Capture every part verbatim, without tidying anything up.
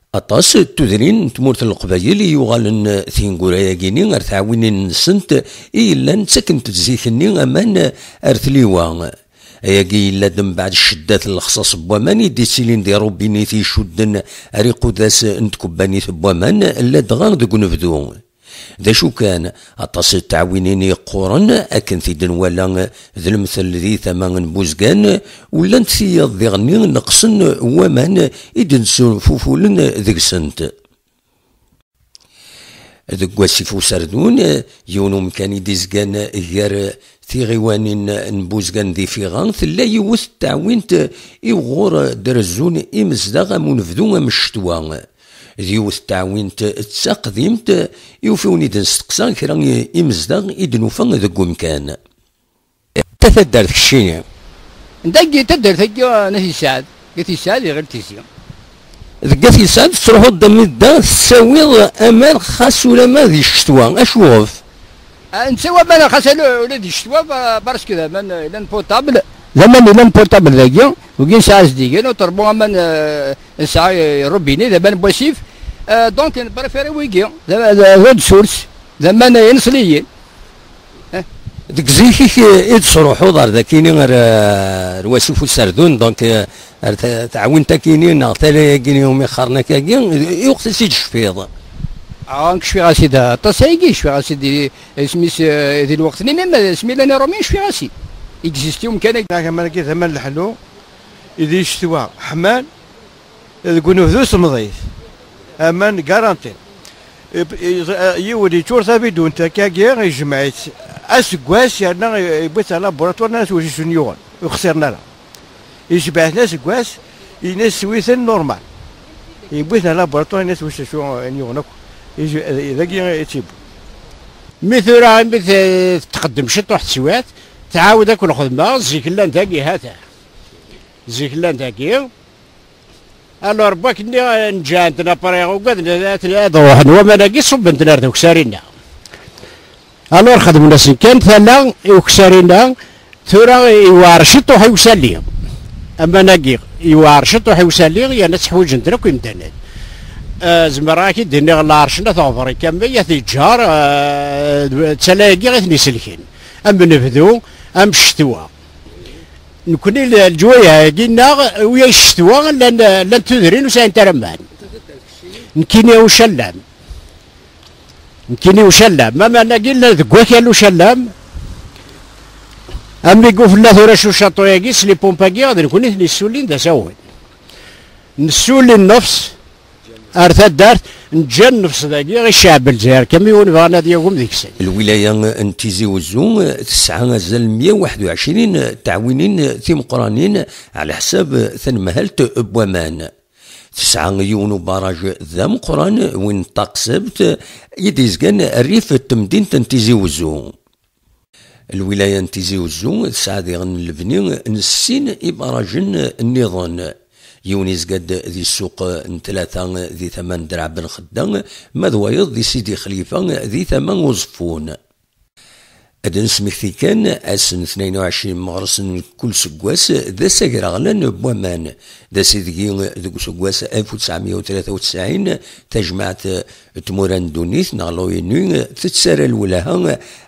Aṭas n tudrin n tmurt n Leqbayel i yuɣalen tineggura-agi-ni ar tɛawinin-nsent i yellan ttakkent-d zik-nni aman ar tliwa. Ayagi yella-d mbeɛd cceddat n lexṣaṣ n waman i d-ittilin di rubinit icudden ar iqudas n tkebbanit n waman, ladɣa deg unebdu. D acu kan, aṭas n tɛawinin yeqquren, akken t-id-nwala d lemtel di tama n Buzgan, u llant tiyaḍ diɣenni neqsen waman i d-nessufufulen deg-sent. Deg wasif userdun, yiwen umkan i d-izgan gar tiɣiwanin n Buzgan di Fiɣa, tella yiwet n teɛwint i uɣur d-rezzun imezdaɣ am unebdu am ccetwa. D yiwet n teɛwint d taqdimt i ufiwen i d-nesteqsa kra n imezdaɣ i d-nufa deg umkan. Ta taddart keččini. Dagi taddart-agi, n At Yesɛad. At Yesɛad iɣil Tizi. Deg At Yesɛad tettruḥuḍ d amidda, tessawiḍ aman xas ulama di ccetwa. Acuɣef? Ah, netta waman xas ala ula di ccetwa, pa-, parce que d aman, eh, llan potable. D aman llan potable dagi, wigi nesɛa zdigen, uṭerbu aman, eh, nesɛa, eh, robinet, d aman n wasif. Eh, donc, nprefiri wigi, d, d, d ad source, d aman, eh, ineṣliyen. Eh. Deg zik-ik i d-tesruḥuḍ ar dakini, ar, ar wasif userdun, donc, eh, ar ta-, taɛwint akini neɣ tala-yagini umi qqaren akkagi, i weqt i tt-id-tecfiḍ? Ah, nekk cfiɣ-as-id aṭas ayagi, cfiɣ-as-id i, isem-is, eh, di lweqt-nni, même asmi llan iṛumyen, cfiɣ-as-id. Existi umkan-agi. Nag aman-agi d aman leḥlu, i di ccetwa ḥman, deg unebdu semmeḍ-it. Aman garanti. I, i, yiwen yeččur tabidunt akkagi, ijmeɛ-itt aseggas, yerna yewwi-tt ar laboratoire, nnan-as ulac acu n-yuɣen, ur xsiren ara. Ijmeɛ-iten aseggas, yenna swi-ten normal. Yewwi-ten ar laboratoire, yenna-as ulac acu n-yuɣen akk. Ij-, dagi i tt-yewwi. Mi tura, imi t-, tettqeddem ciṭuḥ teswiɛt, tɛawed akk lxedma, zik llan dagi, hata. Zik llan dagi. Alors, n wakken nniɣ, eh, neǧǧɛen-ten après, ugaden ad, ad, ad ruḥen waman-agi, ṣubben-ten ar d uksarin-a. Alors, xedmen-asen kan tala i uksarin-a, tura yewɛer ciṭuḥ i usalli. Aman-agi yewɛer ciṭuḥ i usalli, yerna tteḥwiǧen-ten akk imdanen. Eh, zemreɣ ad k-id-iniɣ lɛerc n At Ɣebṛik, am ay at yeǧǧar, eh, d tala-agi i ten-iselken. Am nebdu, am ccetwa. Nekni l-, leǧwayeh-agi-nneɣ, wiya ccetwa, llan, llan tudrin ur sɛint ara aman. Nekkini ucallam. Nekkini ucallam. Aman-agi llan deg wakal ucallam. Amigo fella tura s ucaṭu-agi, s les pompes-agi, d nekni i ten-yessulin d asawen. Nessuli nnefs. Ar taddart, neǧǧa nnefs dagi i ccɛeb n Lezzayer, kamiwen bɣan ad yagem deg-sen. Lwilaya n Tizi Uzzu tesɛa azal meyya u waḥed u ɛecrin n teɛwinin timeqqranin ɛla ḥsab tanemhalt n waman. Tesɛa yiwen ubaraj d ameqqran, win n Taqsebt, i d-yezgan rrif n temdint n Tizi Uzzu. Lwilaya n Tizi Uzzu tesɛa diɣen lebni n sin ibarajen nniḍen. Yiwen yezga-d di ssuq n tlata di tama n Draɛ Ben Xedda, ma d wayeḍ di Sidi Xlifa di tama n Uẓeffun. Ad d-nesmekti kan, ass n tnayen u ɛecrin meɣres n kul seggas d ass agraɣlan n waman. D asideg deg useggas alef u tesɛemya u tlata u tesɛin, tajmaɛt n tmura n ddunit neɣ l'ONU tettarra lwelha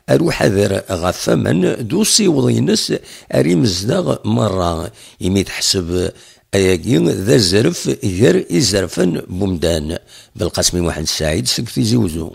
ar uḥader ɣef waman d usiweḍ-ines ar imezdaɣ merra, imi teḥseb ayagi d azref gar izerfan n umdan. Belqasem I Muḥend Saɛid seg Tizi Uzzu.